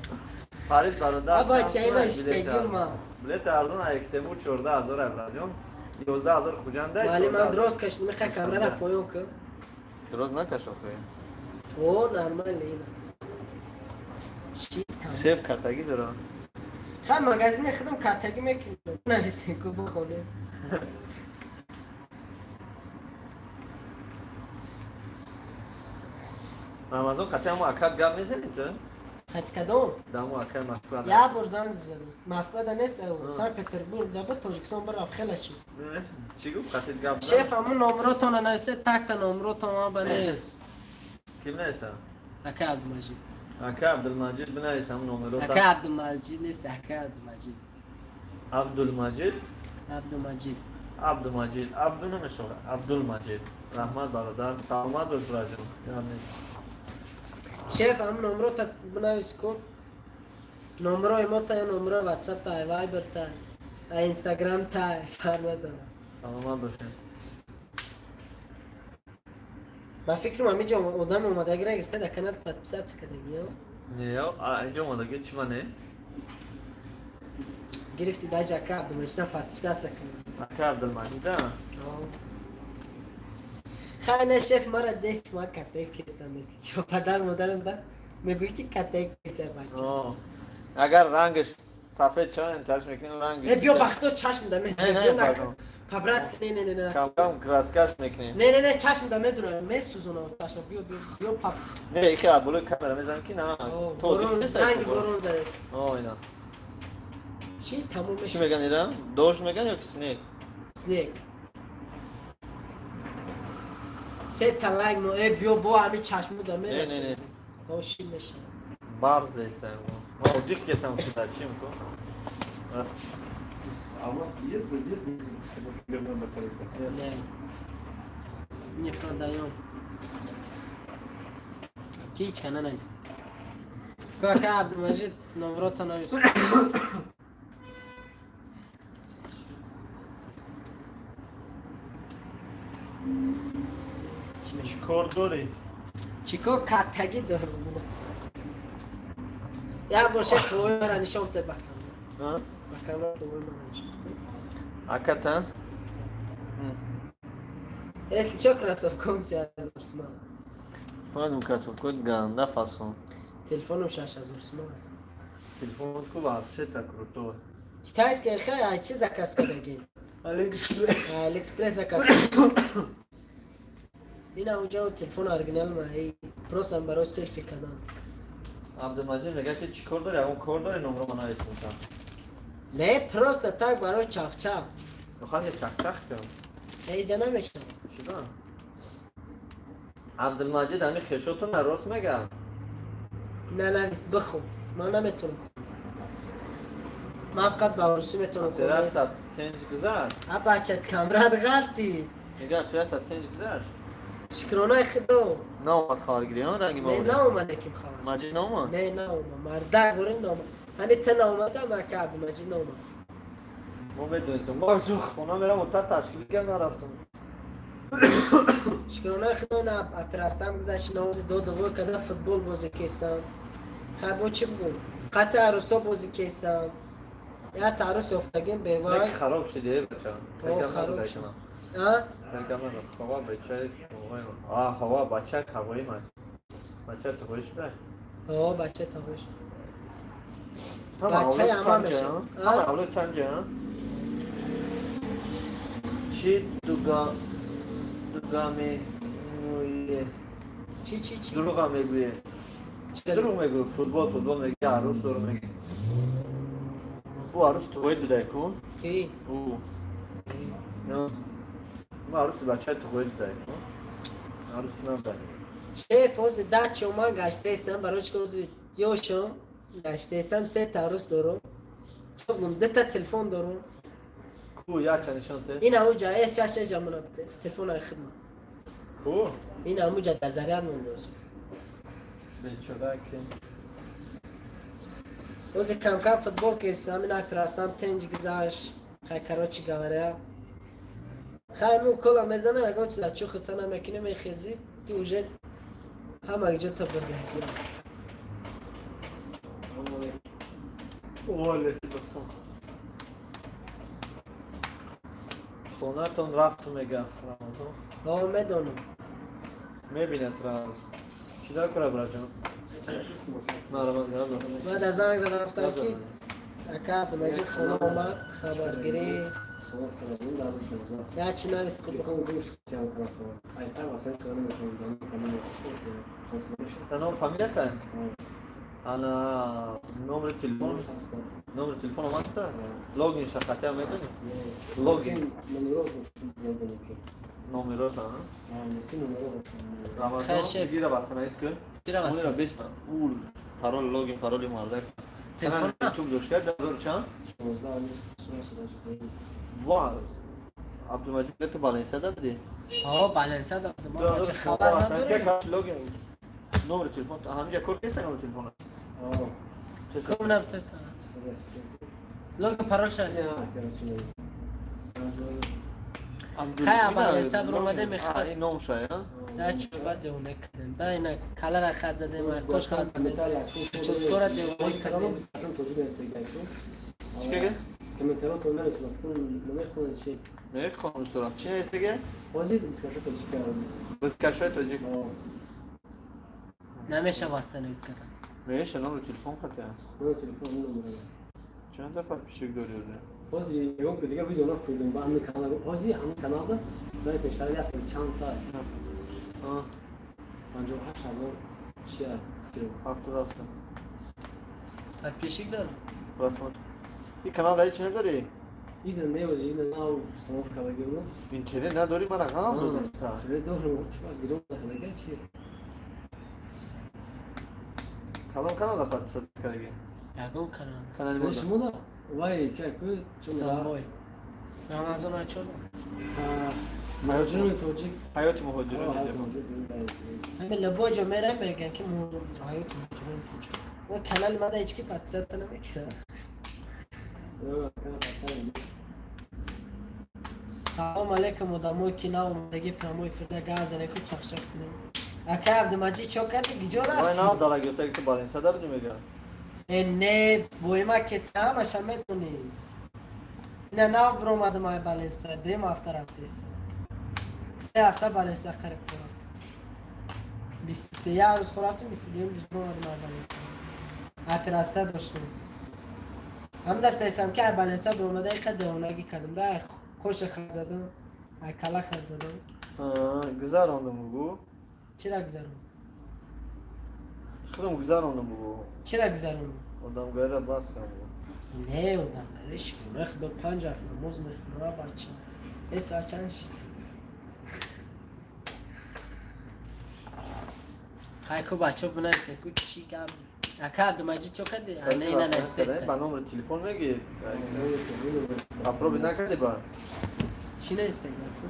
Фарид бародар. Аба, чанд чайна сум иштагир билета? ма. Билета арзон, Ектемур 14 000 ай, 11 000 Хуҷанда. Вале ман дроз кашидам, мехоҳ камера поён ку. Дроз накаш охе. О, нормально ина. Чӣ там? Шеф картагӣ дора. Хай, магазини худам картагӣ мекунам. Нависем ку, бихонем. Рамазон, қатъи ҳамо акат гап мезанӣ ту? Қати кадом? Да ҳамо акаи Москва. Як бор занг задам. Москва да нест, Санкт Петербург да буд, Тоҷикистон бирафт, хела чӣ. Чӣ гуфт, қатъи гап? Шеф, ҳамун номротона нависе, такта номротон ма ба нест. Ким неста? Ака Абдумаҷид. Ака Абдулмаҷид бинавис ҳамун номерота. Ака Абдумаҷид нест, ака Абдумаҷид. Абдулмаҷид? Абдумаҷид. Абдумаҷид. Абду намешавад. Абдулмаҷид. Раҳмат, бародар. Саломат бош, бираҷон. Гап нест. Шеф, ҳамун номрота бинавис ку. Номрои мо та, номрои WhatsApp та, Viber та, Instagram та, фарқ надорад. Саломат бошед. Ман фикрам, ҳамиҷо одам омадагира гирифта, дар канал подписаться кардагиё. Не, а инҷо омадаги чӣ мане? Гирифти, даже ака Абдумаҷидам подписаться кунӣ. Ака Абдулмаҷида. Хай, не, шеф, мара дест ма катек кестам, если чо падар модарам да мегӯй ки катек кеса бача. Агар рангаш сафед шавад, интарш мекунем рангаш. Э, биё, бахто чашм да Не, медура. не, пардон. По-братски, не, не, не, не. Кам-кам краскаш мекунем. Не, не, не, чашм да медура, месӯзонам чашм. Биё, биё, биё, пап. Не, ихе абулои камера мезанам ки на. То Борон, ранги борон задаст. О, ина. Чӣ тамом Чӣ мешавад? меган ира? Дождь меган ё ки снег? Снег. Се та лайк мо, э, биё, бо ҳами чашму да Не, не, мерасем. не. То ши мешавад. Барз эстам. Ма одих кесам сюда, чим ку? А у вас есть дизель, батарейка? Не. Не продаем. Ки чана нест. Кака Абдумаҷид номрота навис. Чӣ мешавад? Кор дорӣ? Чӣ кор каттагӣ дорам? Як бор шеф пулои мара нишон бите ба камера. А? Ба камера пулои мара нишон бите. Аката? Если чё, кроссовком 3000 суман. Фаҳмидам, кроссовкои ганда фасон. Телефоном 6000 суман. Телефон ку вообще-то крутой. Китайский хай, ай чи заказ кардагӣ? Алиэкспресс. Алиэкспресс заказ. Ина уҷа телефон оригинал ма, эй, просто барои селфи кардан. Абдулмаҷид мегӯяд ки чӣ кор дорӣ? Ягон кор дорӣ, номро ма нависем. Не, просто так барои чахчах. Мехоҳам я чахчах кунам. Эй, ҷа намешавад. Чӣ ба? Абдулмаҷид ҳами хешотона рост мегӯяд. Нанавис, бихун. Ман наметавонам. Ман фақат ба русӣ метавонам хонда. Операция тинҷ гузашт. А бачат камрад ғалти. Мегӯяд операция тинҷ гузашт. Шукронаи худо. Наомад хабаргирӣ, он ранги ма. Не, наомад яким хабар. Маҷид наомад? Не, наомад. Мардак горин наомад. Ҳами та наомада, ма ка Абдумаҷид наомад. Мо медонистем. Мо чун хона мерам, ота ташкил кардам, нарафтам. Шукронаи худо, на операциям гузашт, навози до двой када футбол бозӣ кестам. Хай, бо чӣ бугум? Қати арӯсо бозӣ кестам. Я арӯс ёфтагим бевай. Як хароб шуди, бача. О, хароб шуд. А? Хава бача, а ҳава бача ҳавои ман. Бача туғои шуда? О, бача тағош. Ҳама Бачаи авлод ама чанд ҷа? мешавад. Ҳама авлод чанд ҷа? Чӣ дуга дуга мегӯе? Чӣ, чӣ, чӣ? Дурӯға мегӯе. Чӣ? Дурӯғ мегӯ, футбол, футбол мегӯ, арӯс дору мегӯ. Ӯ арӯс туғои дудай ку? Ки? Ӯ. Ӯ арӯси бачаи туғои дудай ку? Арӯс надай. Шеф, ҳозир дачо ман гаштаистам, барои чӣ ки ҳозир ёшам гаштаистам, се та арӯс дорум. Чӣ бигӯм, дута телефон дорум. Ку яча нишон те? Ина уҷа эс шаш эҷа мана телефонаи хидмат. Ку? Ина ҳамуҷа дар заряд монда ҳозир. Бечора ки. Ҳозир камкам футбол кестам, ина операциям тенҷ гузашт. Хай, короче говоря. Хай, му кола мезана, ягон чиза чухица намекунӣ, мехезӣ, ки уже ҳама ҷо та бурдагия. Салом алейкум. Ва алейкум. Хонатон рафту мега Рамазон. Ҳо, медонам. Мебинад раз. Чӣ дар кора, браҷон? Марамад. Баъд аз занг зада рафтам ки ака Абдумаҷид хона омад, хабаргирӣ. Салом кардам, лазм шуд. Я чи навис хуб. Телефон гӯш сиём кардам. Айсар васай кардам, метавонам фамилия. Ном фамилията? Ана номери телефон? Номери телефон омадта? Логин шахатия медонӣ? Логин. Номерота, Рамазон, гира бастанаид кун. Гира. Беста. Ул парол, логин, пароли мардак. Телефон? YouTube дошта дар чанд? Ва Абдумаҷид, ту баланса дадӣ? Ҳо, баланса дадам. Ма чӣ хабар надорем. Логин, номери телефон ҳаминҷа кор кеса, номери телефон. Кум набта. Логин парол шад. Хай, баланса биромада мехоҳад. Ин ном шая? Да чӯба девона кардем. Да ина калара хат задем, қош хат задем. Чӯскора девона кардем. Чӣ кага? Комментариҳо нарасидам, фикр намехонед чи? Мехонам сурат. Чӣ навистага? Ҳозир бискашо тоҷика ҳозир. Бискашои тоҷик. Намеша восстановить кардан. Меша номер телефон қатъя. Номер телефон номер. Чанда подписчик дори уже? Ҳозир ягон дига видео нафуридам ба ҳамин канал. Ҳозир ҳамин каналда дай пештар ясад чанд та? 58 000 чия фикр. 77. Подписчик дорам. Просмотр. И канал дай чӣ надорӣ? Ида не, ҳозир ида нав установка кардагиам. Интернет надорӣ, мара ғам додиста. Интернет дорам, гиром накардага чи? Кадом каналда подписаться кардагӣ? Ягон канал. Канали мода. Шумо да? Вай, ка ку Самбой. Рамазон ачола. Муҳоҷирони тоҷик. Ҳаёти муҳоҷирон. Ҳамин любой ҷо мерам, мегӯям ки ҳаёти муҳоҷирони тоҷик. Ва канали мада ҳеҷ ки подписаться намекунад. Салом алейкум, одамое ки нав омадагӣ прямой эфирда гап занем, ку чақчақ кунем. Акай Абдумаҷид, чо карди, гиҷо Вай рафти? нав дара гирифта, ки балинса дар мега. Э, не, боима кеса ҳамаша медонист. Ина нав биромадам ай балинса, дем ҳафта рафтеса. 3 ҳафта балинса қариб рафтам. 21 рӯз хӯрафтам, 22-юм рӯз биромадам ай балинса. Операция доштам. Ҳам дафтаисам ки ай балинса биромада иқа девонагӣ кардам. Да ай қоша хат задам, ай кала хат задам. Гузарондам бугу. Чира гузарондам? Худам гузарондам бугу. Чира гузарондам? Одамгарира бас кардам бугу. Не, одамгариш кунах худо панҷ вақт намоз мехонам, бача. Э, соат чанд шид? Хай ку бачо бинависе ку чӣ гап. Ака Абдумаҷид, чо кардӣ? А, не, ина навистеста. Ба номери телефон меги? Попробуй накарди ба? Чӣ навистега ку?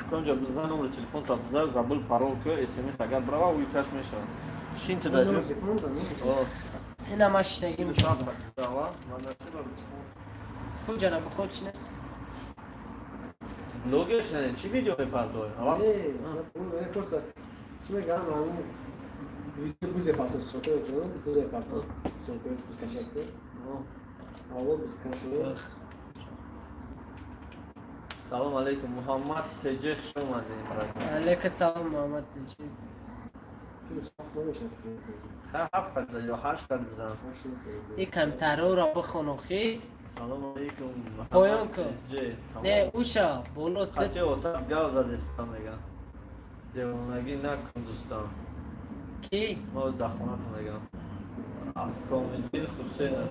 Конҷа бизан номери телефон та бизан, забыл парол ку, смс агар брава, уй каш мешавад. Шин ту даҷо. Ина ма шитагим. Куҷара биход, чӣ навист? Блогер шане, чӣ видео мепартои? Просто чӣ мегӯям, ҳамин видео бузе парто соко мекунам, бузе парто соко бузкашак аввал бузкашак. Салом алейкум, Муҳаммад Теҷе, хуш омадед. Алейкум салом, Муҳаммад Теҷе. Ҳафт қад ё ҳашт қад бизан. И камтарора бихон охи. Салом алейкум. Поён ку. Не, уша боло. Хати отак гав задестам, мегам. Девонагӣ накун, дӯстам. Ки? Мо дар хонатон мегам. Аҳкомиддин Хусейнов.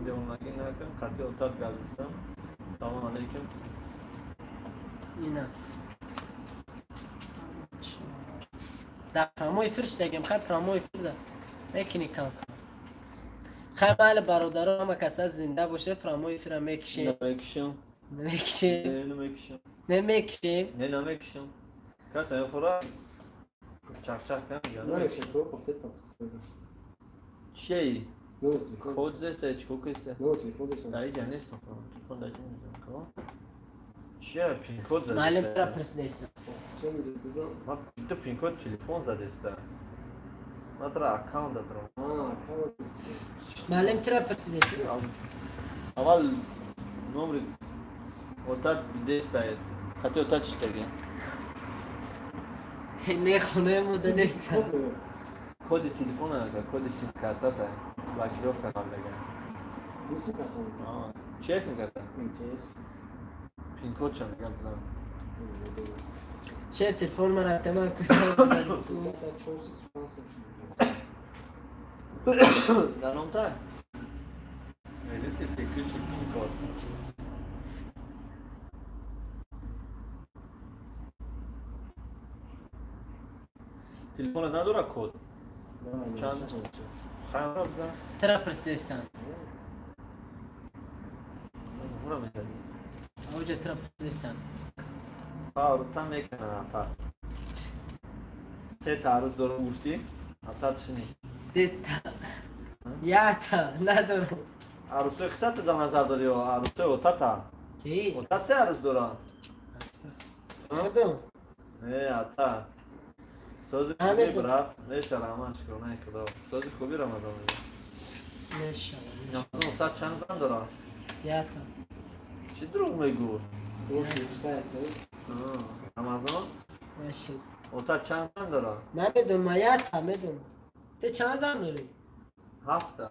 Девонагӣ накун, қати отак гав задестам. Салом алейкум. Ина. Дар прямой эфир шидагем, хай прямой эфир да. Мекини кам кам. Хай майли, бародаро, ҳама каса зинда боше, прямой эфира мекишем. Намекишем. Намекишем. Не, намекишем. Намекишем. Не, намекишем. Каса мехӯра? Чақчақ кам. Чиеи? Код зеста, чӣ киста? Дар иҷа нест, телефон дар иҷа нестам. Чия пин-код задеста? Маълим тра пурсидеста. Ту пин-код телефон задеста. Ма тра аккаунт дадорам. Маълим тра пурсидеста. Аввал номри отат бидеста, хати отат чиштаги. Не, хонаи мода нест. Коди телефона ака, коди сим-картата блокировка кардага. Чия сим-карта? Пин-код ча мегам, бизан. Шеф, телефон мара тама куса. Дар номта? Видите, текущий пин-код. Телефонат надора код? Чанд? Хайра бизан. Тра пурсидестам. Ура мезани. Оҷа тра пурсидестам. Фарута мекана афа. Се та арӯз дорам гуфтӣ? Афтат шини. Дета. Ята надорам. Арӯсои хитата дар назар дорӣ ё арӯсои отата? Ки? Ота се арӯс дора. Худум. Не, ата. Сози Ҳамин хуби, брат. Меша, раҳмат, шукронаи Худо. Сози хуби, Рамазон. Мешава. Рамазон, устад чанд зан дорад? Ята. Чӣ дурӯғ мегӯ? Лучше читается. Рамазон, Машид. устад чанд зан дорад? Намедонам, ята медонам. Ту чанд зан дорӣ? Ҳафта.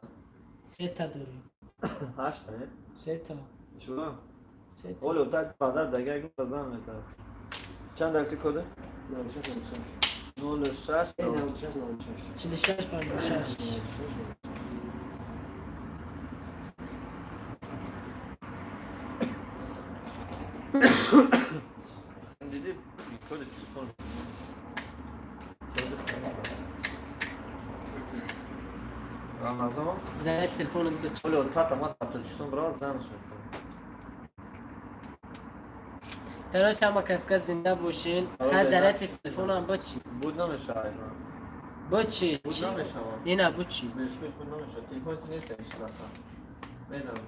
Сета дорӣ. Ҳашта, не? Сета. Чӣ? Сета. Оли устад падар дага ягон зан метавад. Чанд дақиқа кода? 96, 96. 06. Эй, 96, 96. 46, 56. Диди, коди телефон. Сози хуби. Рамазон. Заряд телефонат бич. Оли устад ама Тоҷикистон брава, занаш метавад. Короче, ҳама каска зинда бошин. Ҳа, Ха, заряди телефонам бочи. Буд намешавад. Бочи. Буд намешавад. Ина бочи. Мешкӯ, буд намешавад. Телефон ти нест, ишрафта. Мезанам.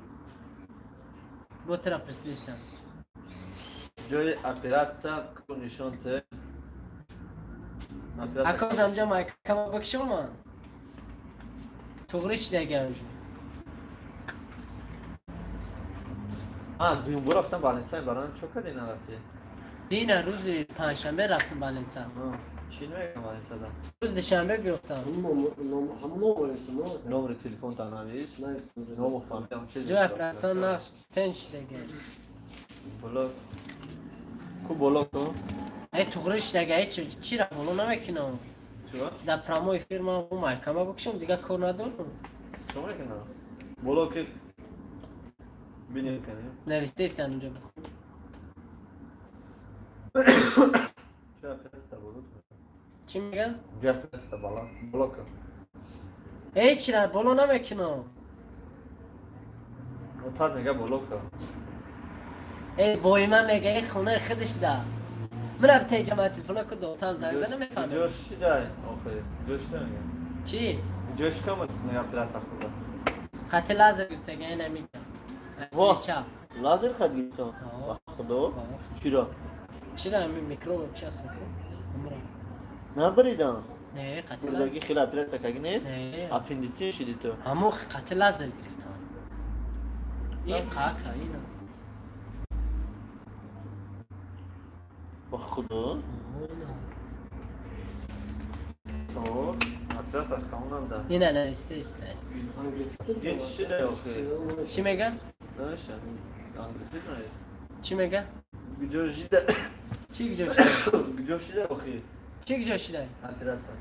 Бо тра прислистам. Ҷои оператсия ку нишон те. Ако замҷа майкама бикшома. Туғри шидага уже. А, дуюм бор рафтам Баленсай, барои чо кардӣ, нарафтӣ? Дина рӯзи панҷшанбе рафтам Баленса. Чӣ намегам Баленсада? Рӯзи душанбе биёфтам. Ҳамон номер нависам. Номери телефонта навис. Нависам. Ному фамилиям чиз. Ҷои оператсия нақш тен шидага. Боло. Ку боло ку? Эй, туғри шидага, эй, чи ра боло намекунам. Чӣ? Дар прямой эфир ман майкама бикшом, дига кор надорам. Чо мекунам? Боло ки бинем кани. Навистаистан унҷа, бихун. Чӣ оператсия боло? Чӣ мегам? Ҷои оператсия боло. Боло ку. Эй, чира боло намекунам. Отад мега боло ку. Эй, воима мега, эй, хонаи худаш да. Мана теҷама телефона ку дотам занг зада, мефаҳмам. Ҷош чӣ дай? Охир. Ҷош чӣ мега? Чӣ? Ҷош кам мега оператсия худа. Қати лазер гирифтага, ина мега. Во. Асли чап. Лазер хад гирифтам. О. Ба Худо. Чиро? Чира ҳамин микроб чи аст ку? Умра. Набаридам. Не, қати лазер. Бурдаги хеле оператсия каги нест? Не. Аппендицит шиди ту. Ҳамо қати лазер гирифтам. И қака ина. Ба Худо. Ина. О, оператсия камонам да. Ина навистаиста. Английский. Чӣ шида охир? Чӣ мега? Намеша. Англиси намеш. Чӣ мега? Ҷо шида. Чӣ ҷо шида? Ҷо шида охир. Чӣ ҷо шида? Оператсия.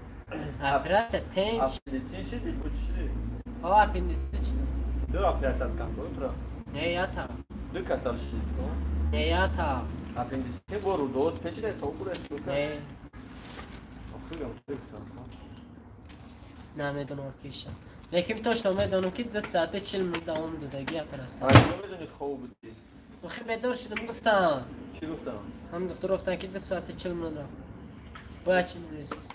Оператсия тенч. Аппендицит шиди, бу чӣ шиди? О, аппендицит шида. Ду оператсия кам ку тура. Не, ята. Ду касал шиди ту. Не, ята. Аппендицит бо рудот печида то бура шука. Не, Охир гам гуфтам. намедонам киша. Лекин точно медонам, ки 2 соати 40 минут давом додаги оператсия. Ай, намедони, хоб будӣ. Охи, бедор шудам, гуфтам. Чӣ гуфтам? Ҳам доктор гуфтан, ки 2 соати 40 минут рафт. Бояд чӣ медонист?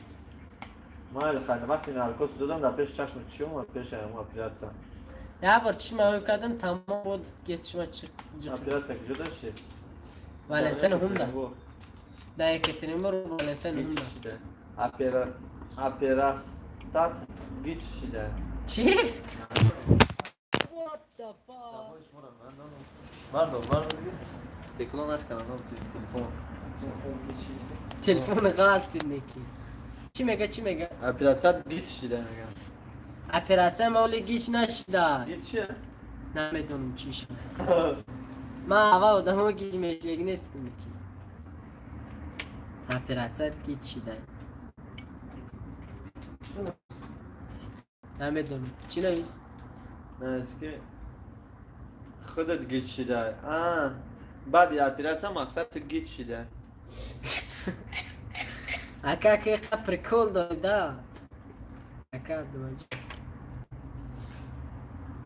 Майли, хайр, вақти наркоз додам, дар пеши чашми чӣ омад пеши ҳамон оператсия? Як бор чишма ӯ кардам, тамом буд, чишма чиқ. Оператсия куҷо дошти? Валенсия нуҳумда. Дар Екатеринбург, Валенсия нуҳумда. Гич шида. Операстат гич шида. Чӣ? What the fuck? Бардор, бардор. Стекло нашканам телефон. Телефон ғалти неки. Чӣ мега, чӣ мега? Оператсия гич шида мегам. Оператсия мавли гич нашида. Гич чия? Намедонам чӣ шуда. Ман аввал одамо гич мешидаг нестам неки. Оператсия гич шида. Намедонам. Чӣ навист? Навист, ки худат гич шида. А, баъди оператсия мақсад ту гич шида. Ака, ки қа прикол дода. Ака Абдумаҷид.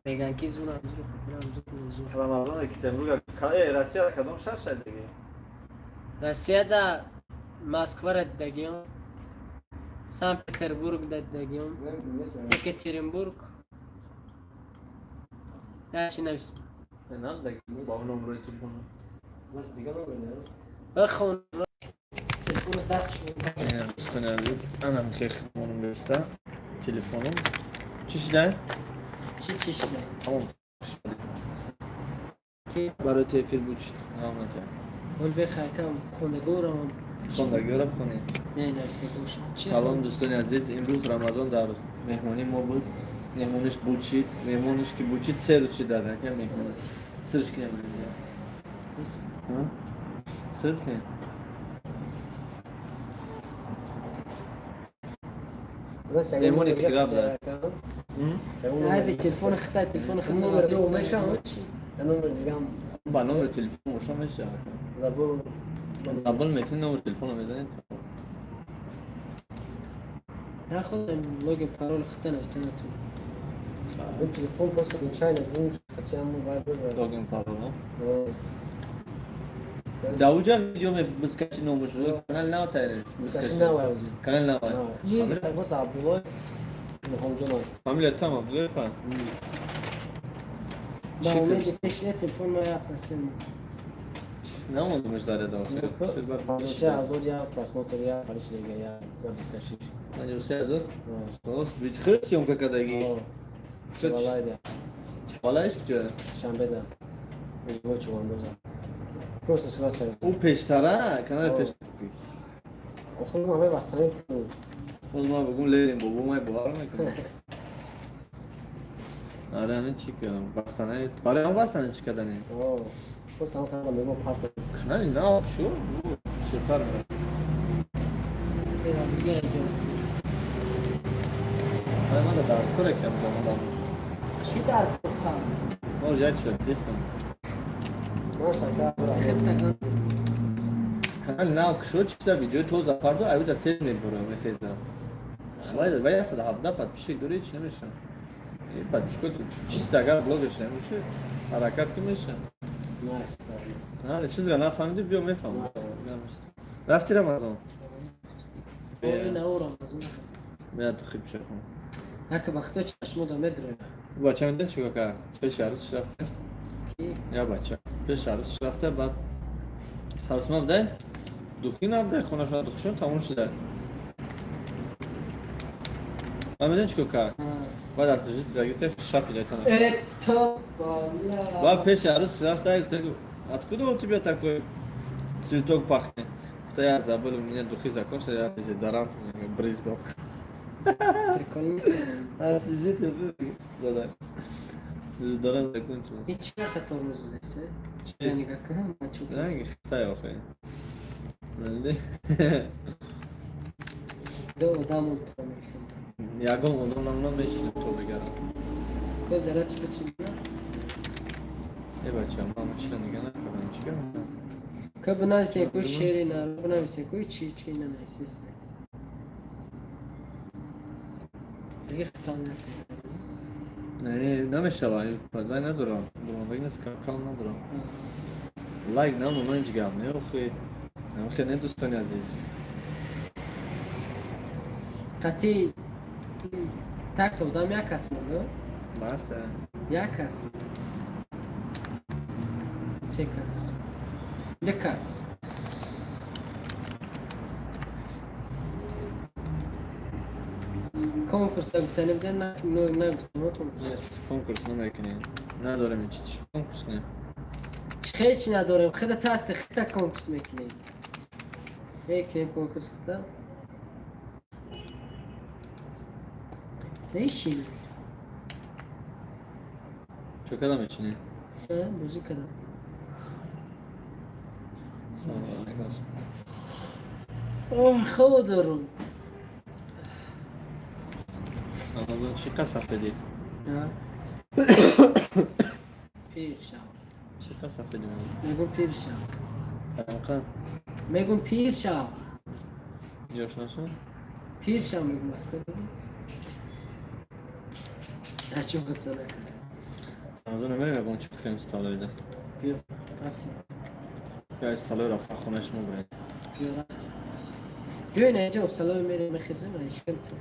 Меган, ки зурам зур, хотирам зур зур. Рамазон, Екатеринбург, Россия кадом шаҳр шадиги? Россияда Москвара дидагиём. Санкт Петербург дидагиём. Екатеринбург. Я чӣ навис? Нам бо номрои телефон. Значит, дига номер не? Бихон. Дӯстони азиз, анам хехмонум беста телефонум. Чӣ шидай? Чӣ чӣ шидай? Тамом. Барои ту эфир буд. Раҳмат. Ҳол бехайкам хондагорам. Хондагиёрам хонед. Не, нависагошам. Салом, дӯстони азиз, имрӯз Рамазон дар меҳмонии мо буд. Меҳмониш бучид, меҳмониш ки бучид, се рӯз шид дар яка меҳмон. Сирш ки намедонам. Сир ки? Меҳмони хира буд. Ай, телефони хитай, телефони хитай. Номер ду мешавад? Номер дигам. Ба номери телефон боша мешавад. Забыл. Забыл мекунӣ, номери телефонро мезанед. На, худам логин парол хита нависа натун. Ну, телефон просто нечаянно гум, хотя мы вайбер. Логин парол. Дар уҷа видео бускаши номаш канал нав тайре. Бускаши нав айузи. Канал нав. И просто Абдулло Мухаммадҷонов. Фамилия там Абдуллоев. Ба умеди пеш не телефон ма як процент. Намондумаш заряда охир. 53 000 я просмотр, я париш дига, я бискашиш. 53 000? Соос, бит хел съёмка кадаги. Чавалайда. Чавалайш куҷо? Шанбеда. Рӯзгоҳи чувандоза. Просто сурат шавед. Ӯ пештара, канали пеш. Охир ман восстановить кунам. Боз ман бигум лерим бобо май бовар мекунам. Аре, ҳамин чӣ кардам? Восстановить. Барои он восстановить чӣ кардани? Просто ҳам канал мегум партоз. Канали нав шуд? Супер. Дига иҷо. Ай, ман дар кор кам ҷамадам. Чӣ дар кор там? Мо як чиз дистам. Ман шакар. Хита. Канали нав кушод, чита видеои тоза пардо, аюда тез мебура, мехеза. Вай вай 117 подписчик дори, чӣ намешам. И подписчик чисто агар блогерш намеши, ҳаракат ки меша. На, чизро нафаҳмиди, биё мефаҳмам. Рафти, Рамазон? Ори, на, Рамазон. Мея ту хиб шакун. Яке вақто чашмо да медроя. Бача медон чӣ кор пеш арӯсиш рафта? Ки? Я бача. Пеш арӯсиш рафта, баъд сарусма будай? Духи набудай, хонашон духишон тамом шуда. Ман медон чӣ кор кард? Баъд аз житра гирифта шапи дайтана. Это бала. Баъд пеши арӯсиш рафта, гуфта: «Откуда у тебя такой цветок пахнет?» Гуфта: «Я забыл, у меня духи закончились, я дезодорант брызгал». Прикольно. Освежитель задай. Дезодорант закончился. Ин чӣ вақт тормоз додест? Чӣ? Нигоҳ кун, ман чӣ Ранги хитай охе. Надиди? Ду одам мефиҳам. Ягон одам намуна мешинад то бегарам. То зара чӣ бичи? Э, бача, ман чира нига накардам, чӣ кардам? Ка бинависе ку шери на бинависе ку чи чи нанависест. Дига хитам накардам. Не, намешава, вай надорам. Дуромаги нест, канал надорам. Лайк намона, ҳеҷ гап не охи. Охи не, дӯстони азиз. Қати так одам як кас монда? Бас. Як кас. Се кас. Ду кас. Конкурс гуфтани будем, на нагуфтем конкурс. Конкурс намекунем. Надорем ҳеҷ чӣ конкурс кунем. Ҳеҷ надорем. Хида тасти хита конкурс мекунем. Мекунем конкурс хита. Мешинем. Чо када мечинӣ? Бозӣ кардам. Салом алайкум. Оҳ, хоб дорум. Рамазон, чӣ қад сафедӣ? Пир шав. Чӣ қад сафедӣ? Мегум пир шав. Қанқа? Мегум пир шав. Ёш нашуд? Пир шав мегум аска. Ачо хатса накард. Рамазон, намерем ягон чӣ бихӯрем столовыйда? Биё, рафтем. Ё столовый рафтан хонаи шумо бурем. Биё, рафтем. Биё, ина инҷа столовый мерем, мехезем, ишкам ту.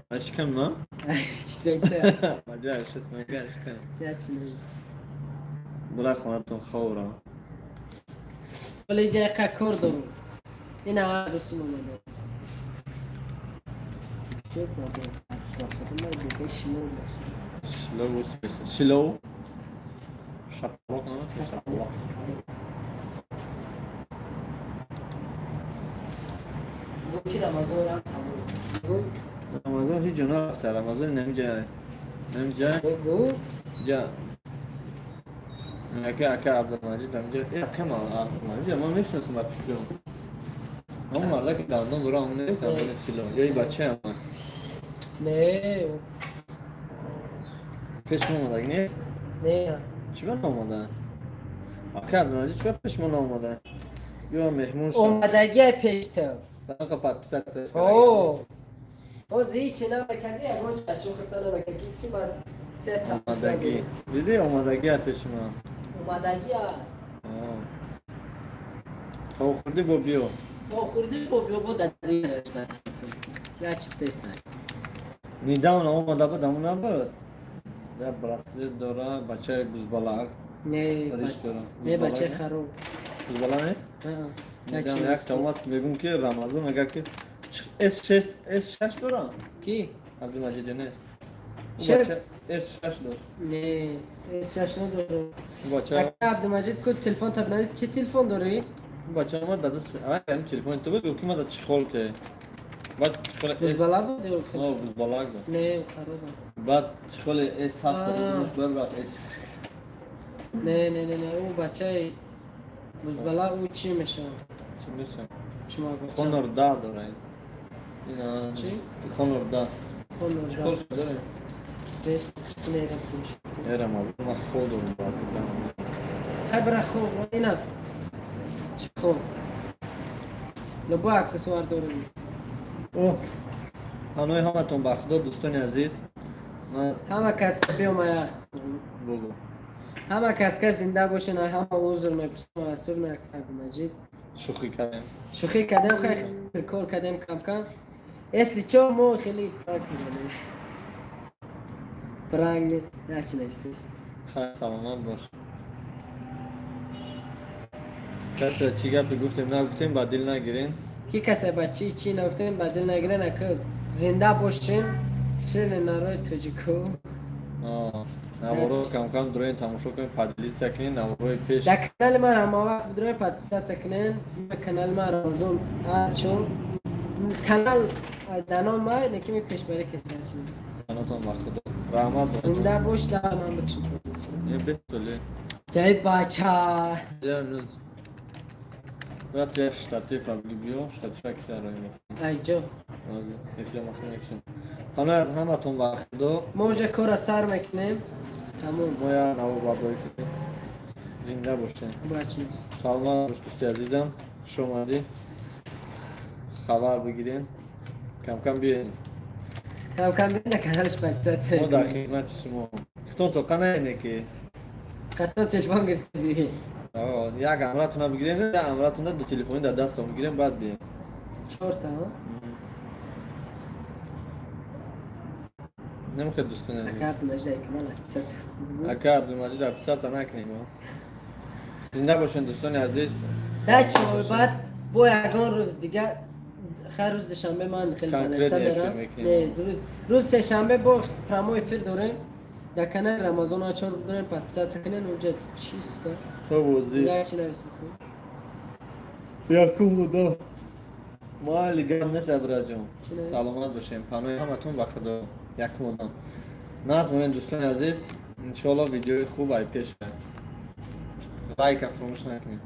Ашкам ма? Кисакта. Маҷа шуд, мага ашкам. Ячи нест. Бура хонатон ховрам. Вале инҷа яка кор дорум. Ина дӯстим омада. Шуд, Шилов, шилов. Шапалоқ намест, шапалоқ. Ки Рамазон рафт, тамом. Рамазон ҳеҷ ҷо нарафта, Рамазон намиҷа. Намиҷа. Гу. Ҷа. Ака, ака Абдулмаҷид амҷа. Э, ака ма Абдулмаҷид, ман мешиносам ба фикрам. Он марда ки дандон дора, он не, дандони тилло. Ё и бачаам. Не. Пеш мо омадаги нест? Не. Чӣ ба наомада? Ака Абдулмаҷид чӣ ба пеш мо наомада? Ё меҳмон шуд. Омадагия пештар. Тақа подписаться. О. Оз ҳичи намекарди, ягон чачу хица намекарди, чи ман се та Омадагӣ. Диди, омадагӣ пеши ман. Омадагия. То хурдӣ бо биё. То хурдӣ бо биё, бо дадигараш я чифтесай. Недавно омада буд, ҳамон набуд. Я браслет дора, бачаи бузбалак. Не, Риш дора. не, бачаи хароб. Бузбала нест? Недавно як омад, мегум ки Рамазон агар ки S6 S6 дора. Ки? Абдулмаҷид не? Шеф. S6 дошт. Не, S6 надорам. Бача Ака Абдумаҷид, ку телефон табнавис, чӣ телефон дорӣ? Бача омад, дадас, ай телефони ту буд, гуфт ки ма да чехол те. Баъд чехоли S Бузбала буд ё О, бузбалак буд. Не, хароба. Баъд чехоли S7 Аа. буд, баъд S Не, не, не, не, ӯ бачаи бузбала, ӯ чӣ мешавад? Чӣ мешавад? Чума бача. Honor да дора. Ина Чӣ? Honor да. Honor Чехол да. дора. Бес не рафтиш. Э, Рамазон, ман хоб дорам баъд. Хай, бара хоб, ина. Чехол. Любой аксессуар дорем. О, ҳанои ҳаматон ба худо, дӯстони азиз. Ман Ҳама кас биомая. бугу. Ҳама кас ка зинда бошен, ҳама узр мепурсам, особенно Абдумаҷид. Шӯхӣ кардем. Шӯхӣ кардем, хай, прикол кардем кам-кам. Если чо, мо хеле пранк кардем. Пранк не, начина, естественно. Хай, саломат бош. Касе чӣ гапе гуфтем, нагуфтем, ба дил нагирен. Ки касе ба чӣ чӣ нагуфтем, ба дил нагирен, ака, зинда бошен, шири нарои тоҷико. Наворо кам-кам дуроен тамошо кунед, поделиться кунед, наворои пеш. Дар канали ман ҳама вақт бидроен, подписаться кунен. Канали ман Рамазон Арчо. Канал дар ном ман, неки ми пешбарӣ кеса чӣ нест. Санотон ба худо. Раҳмат. Зинда бош, да ман бикшим. Не бетоле. Дай бача. Я ну. Брат, я штатив биё, штатива ки дар рои Айҷо. Эфир махм мекшем. Ҳама ҳаматон ба худо. Мо уже кора сар мекунем. Тамом. Мо я наво бардорӣ кунем. Зинда бошед. Бач нест. Саломат бош, дӯсти азизам. Хуш омадӣ. Хабар бигирем. Кам-кам биёем. Кам-кам биён, дар каналаш подписаться. Мо дар хидмати шумо. Хитон тоқа наене ки. Хато телефон гирифта биёед. Як амратона бигирем, як амратона ду телефони дар дастон бигирем, баъд бием. Чорта, ҳа? Намехоҳед, дӯстони азиз. Ака Абдумаҷид ай канал подписаться. Ака Абдулмаҷид подписаться накунем. Зинда бошед, дӯстони азиз. Да чо, баъд бо ягон рӯз дига, хай, рӯз душанбе ман хеле Конкретно баланса эфир мерам. мекунем. Не, рӯз сешанбе бо прямой эфир дорем. Дар канали Рамазон Ачор дорем, подписаться кунен, унҷа чисто. Хуб бозӣ. Дига чӣ навис мехоҳӣ? Якум худо. Майли, гап нест, абраҷон. Чӣ навис? Саломат бошем. Паноҳи ҳаматон ба худо. Якум одам. Наз монед, дӯстони азиз. Иншоалло, видеои хуб ай пеш. Лайка фаромӯш накунед.